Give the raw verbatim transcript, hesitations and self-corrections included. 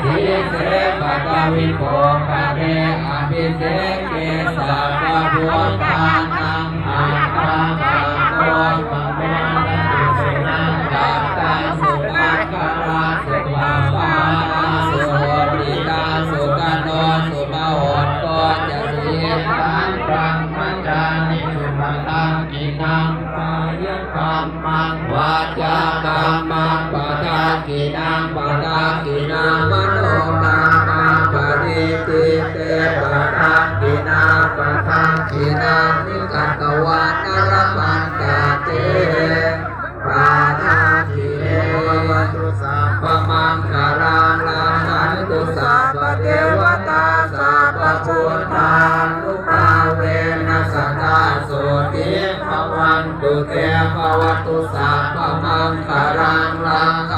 Sīse paṭhavipokkhare abhiseke sabbabuddhānaṃ aggappatto pamodati. Sunakkhattaṃ sumaṅgalaṃ supabhātaṃ suhuṭṭhitaṃ sukhaṇo sumuhutto ca suyiṭṭhaṃ brahmacārisu. Padakkhiṇaṃ kāyakammaṃ vācākammaṃ padakkhiṇaṃ padakkhiṇaṃ manokammaṃ paṇidhī te padakkhiṇā padakkhiṇāni katvāna labhantatthe padakkhiṇe. Bhavatu sabbamaṅgalaṃ rakkhantu sabbadevatā sabbabuddhānubhāvena sadā sotthī bhavantu te. Bhavatu sabbamaṅgalaṃ rakkhantu